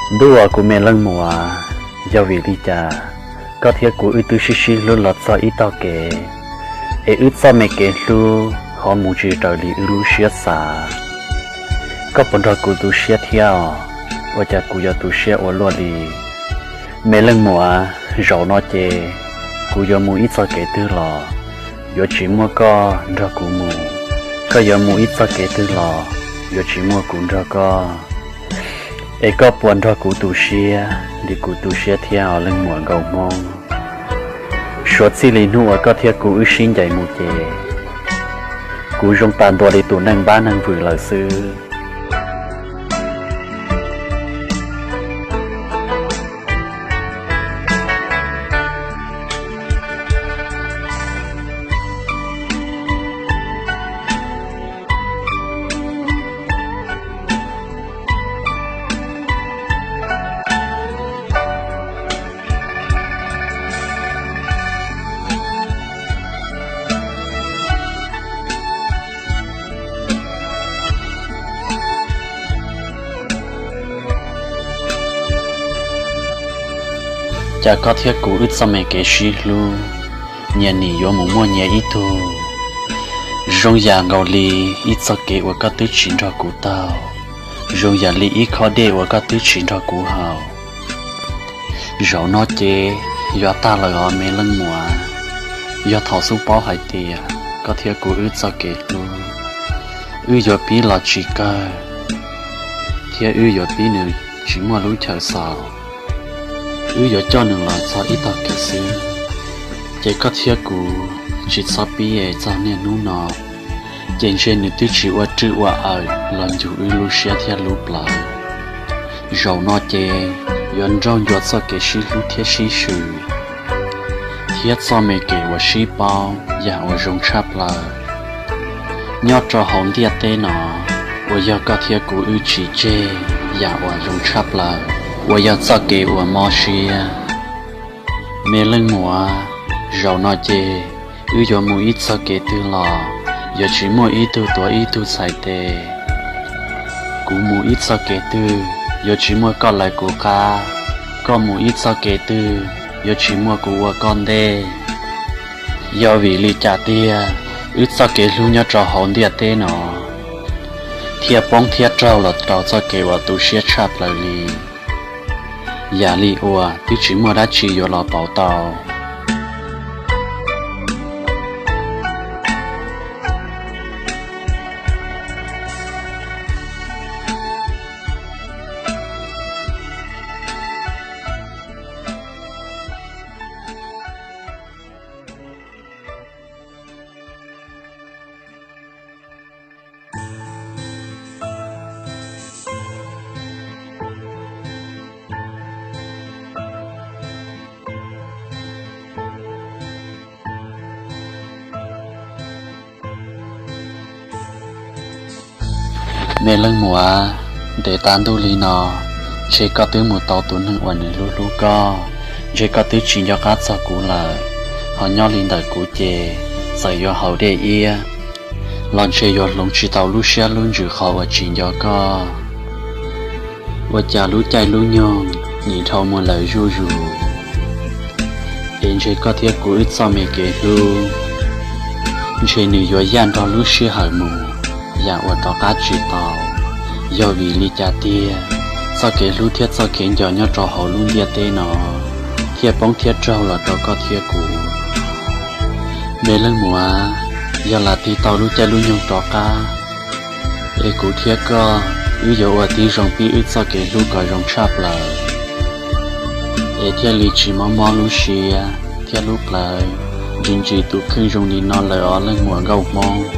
Ntuj aw, kuv me leej muam, yog vim li cas koj thiab kuv wb twb sib sib hlub los txog ib tog kev, es wb txoj me kev hlub ho mus tsis raws li wb lub siab xav? Koj puas nrog kuv tu siab thiab os? Ua cas kuv yuav tu siab ua luaj li? Me leej muam, zaum no ces kuv yuav mus ib txoj kev twg los yuav tsis muaj koj nrog kuv mus. Koj yuav mus ib txoj kev twg los yuav tsis muaj kuv nrog koj. Es koj puas nrog kuv tu siab li kuv tu siab thiab os leej muam nkauj hmoob? Suav txij li hnub uas koj thiab kuv wb sib ncaim mus ces kuv zoo tas ntua li tus neeg npab neeg vwm lawm xwb. Cas koj thiab kuv wb txoj me kev sib hlub, nyias nim yuav mus muaj nyias ib tug. Zoo yam nkaus li ib txoj kev uas koj twb tsis nrog kuv taug, zoo yam li ib khob dej uas koj twb tsis nrog kuv haus. Zaum no ces yuav tag lawm os me leej muam. Yog thaum xub paub hais tias koj thiab kuv wb txoj kev hlub, wb yuav pib los tsis kawg, thiab wb yuav pib nws tsis muaj lub chaw xaus. Wb yuav coj nws los txog ib tog kev xwb, ces koj thiab kuv tsis txhob pib es txog niaj hnub no, ces ntshe nws twb tsis ua rwj ua awm los ncuj wb lub siab thiab lub plawv. Zaum no ces yuav nrauj ncua txoj kev sib hlub thiab sib swm, thiab txoj me kev uas sib paub yam uas zoo tshaj plaws nyob rau hauv ntiaj teb no, uas yog koj thiab kuv wb tsis tseg yam uas zoo tshaj plaws, uas yog txoj kev uas mob siab. Me leej muam, zaum no ces wb yuav mus ib txoj kev twg los yuav tsis muaj ib tug tuav ib tug txhais tes. Kuv mus ib txoj kev twg yuav tsis muaj koj lawv kuv qab, koj mus ib txoj kev twg yuav tsis muaj kuv ua koj ntej. Yog vim li cas tiag wb txoj kev hlub nyob rau hauv ntiaj teb no thiaj poob thiab raug los rau txoj kev uas tu siab tshaj plaws li, yam li uas twb tsis muaj dab tsi yuav los pauv tau? Me leej muam, ntev tas ntuj li no, ntshe koj twb mus tau tus neeg uas nws hlub hlub koj, ntshe koj twb tsis nco qab txog kuv lawm. Ho nyob li ntawm kuv ces txawm yuav haus dej iab los ntshe yuav hloov tsis tau lub siab lub ntsws qhov uas tsis nco koj. Ua cas lub caij lub nyoog nim dhau mus lawm zuj zus, es ntshe koj thiab kuv wb txoj me kev hlub, ntshe nws yuav yaj nrog lub sij hawm mus yam uas rov qab tsis tau. Yog vim li cas tiag txoj kev hlub thiab txoj kev nco nyob rau hauv lub ntiaj teb no thiaj poob thiab raug los rau koj thiab kuv? Me leej muam, yog lam tig tau lub caij lub nyoog rov qab, es kuv thiab koj wb yuav ua tib zoo pib wb txoj kev hlub kom zoo tshaj plaws, es thiaj li tsis mob mob lub siab thiab lub plawv ntsis ntsis tus kheej zoo li no lawm os leej muam nkauj hmoob.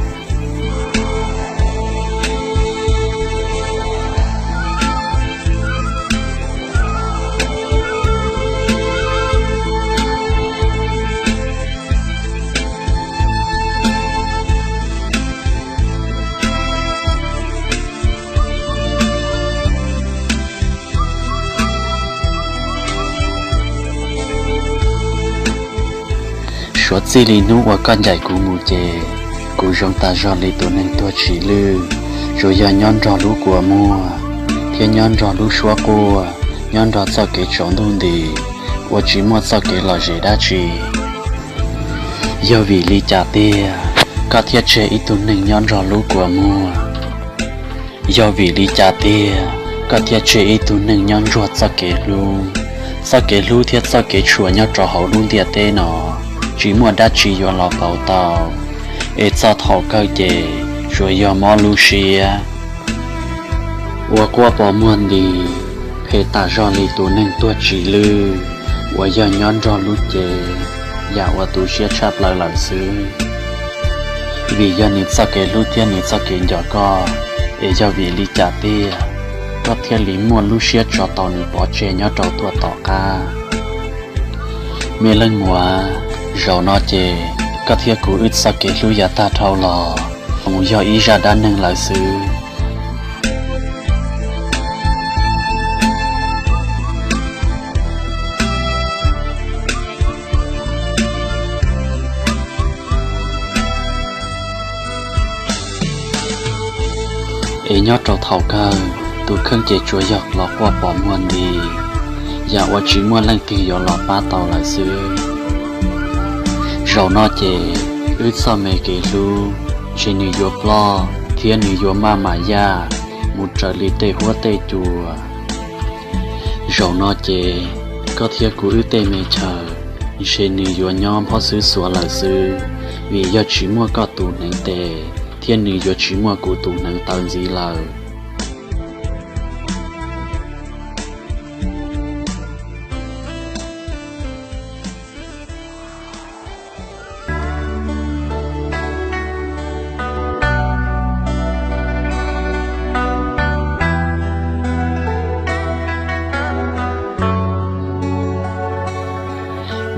Suav txij li hnub uas koj ncaim kuv mus ces kuv zoo tas zog li tus neeg tuag tsis lwj, tsuas yog nyob nrog lub kua muag thiab nyob nrog lub suab quaj nyob nrog txoj kev tsaus ntuj nti uas tsis muaj txoj kev lom zem dab tsi. Yog vim li cas tiag koj thiaj tseg ib tug neeg nyob nrog lub kua muag? Yog vim li cas tiag koj thiaj tseg ib tug neeg nyob nrog txoj kev hlub? Txoj kev hlub thiab txoj kev tshua nyob rau hauv lub ntiaj teb no tsis muaj dab tsi yuav los pauv tau, es txog thaum kawg ces tsuas yog mob lub siab uas quaj pos muag nti, phem tas zog li tus neeg tuag tsis lwj uas yog nyob nrog lub cev yam uas tu siab tshaj plaws lawm xwb. Vim yog nws txoj kev hlub thiab nws txoj kev nco koj, es yog vim li cas tiag koj thiaj li muaj lub siab tso tau nws pov tseg nyob rau tuaj tom qab? Me leej muam, zaum no ces koj thiab kuv wb txoj kev hlub yav tag dhau los mus yog ib zaj dab neeg lawm xwb. Es nyob rau thaum kawg, tus kheej ces tsuas yog los quaj pos muag nti, yam uas tsis muaj leej twg yuav los pab tau lawm xwb. Zaum no ces wb txoj me kev hlub ntshe nws yuav ploj thiab nws yuav maj mam yaj mus raws li tej huab tej cua. Zaum no ces koj thiab kuv wb tej me chaw ntshe nws yuav nyob nphob xwb xuav lawm xwb, vim yog tsis muaj koj tus hneev tes thiab nws yuav tsis muaj kuv tus hneev taw ntxiv lawm.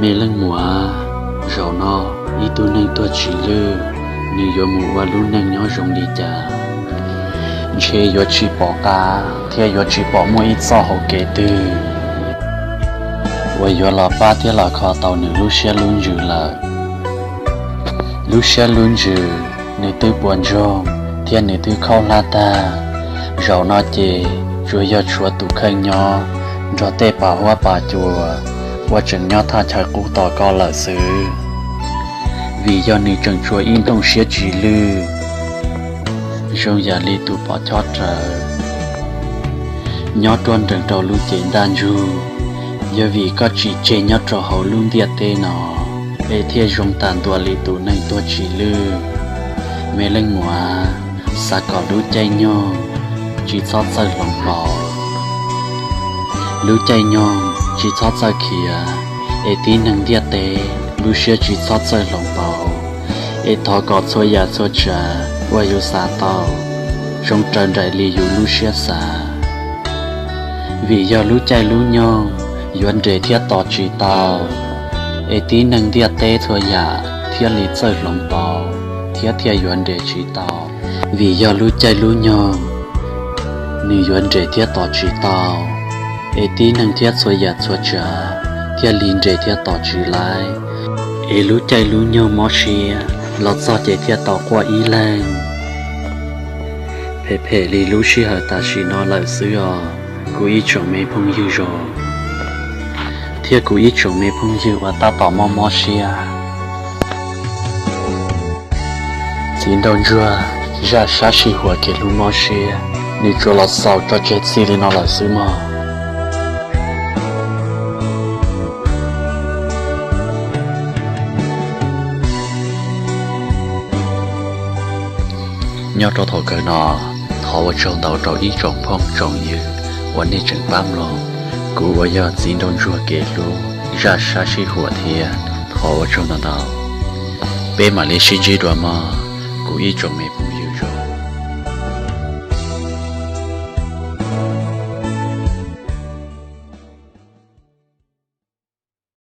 Me leej muam, zaum no ib tug neeg tuag tsis lwj, nws yuav mus ua lub neej nyob zoo li cas? Ntshe yuav tsis pom qab thiab yuav tsis pom muaj ib txoj hau kev twg uas yuav los pab thiab los kho tau nws lub siab lub ntsws lawm. Lub siab lub ntsws nws twb puas ntsoog thiab nws twb khaub hlab tag. Zaum no ces tsuas yog tshuav tus kheej nyob nrog tej pas huab pas cua uas tseem nyob thaj chaw qub tos koj lawm xwb, vim yog nws tseem tshuav ib nplooj siab tsis lwj zoo yam li tus pom chob rawv nyob ruaj nrees rau lub cev ntaj ntsug. Yog vim koj tsim tseg nyob rau hauv lub ntiaj teb no, es thiaj zoo tas ntua li tus neeg tuag tsis lwj. Me leej muam, xav kom lub caij nyoog tsis txhob txawj hloov plaws. Lub caij nyoog tsis txhob txawj khiav, es tib neeg ntiaj teb lub siab tsis txhob txawj hloov pauv. Es thov kom txhua yam txhua tsav uas yus xav tau zoo raws nraim li yus lub siab xav, vim yog lub caij lub nyoog yuav nres thiab tos tsis tau. Es tib neeg ntiaj teb txhua yam thiaj li txawj hloov pauv thiab thiaj yuav nres tsis tau, vim yog lub caij lub nyoog nws yuav nres thiab tos tsis tau. Es tib neeg thiab txhua yam txhua tsav thiaj li nres thiab tos tsis laib. Es lub caij lub nyoog mob siab los txog ces thiaj tau quaj ib leeg. Phem phem li lub sij hawm tam sim no lawm xwb os, kuv ib tsoom me phooj ywg zoo, thiab kuv ib tsoom me phooj ywg uas tab tom mob mob siab. Txiv nraug ntsuag zaj sab sij huam kev hlub mob siab, nws tsuas los xaus tso tseg txij li no lawm xwb mog. Nyob rau thaum kawg no, thov ua tsaug ntau rau ib tsoom phooj tsoom ywg uas nej tseem pab mloog kuv uas yog txiv nraug ntsuag kev hlub zaj sab sij huam thiab. Thov ua tsaug ntau ntau. Peb mam li sib ntsib dua mog, kuv ib tsoom me phooj ywg zoo.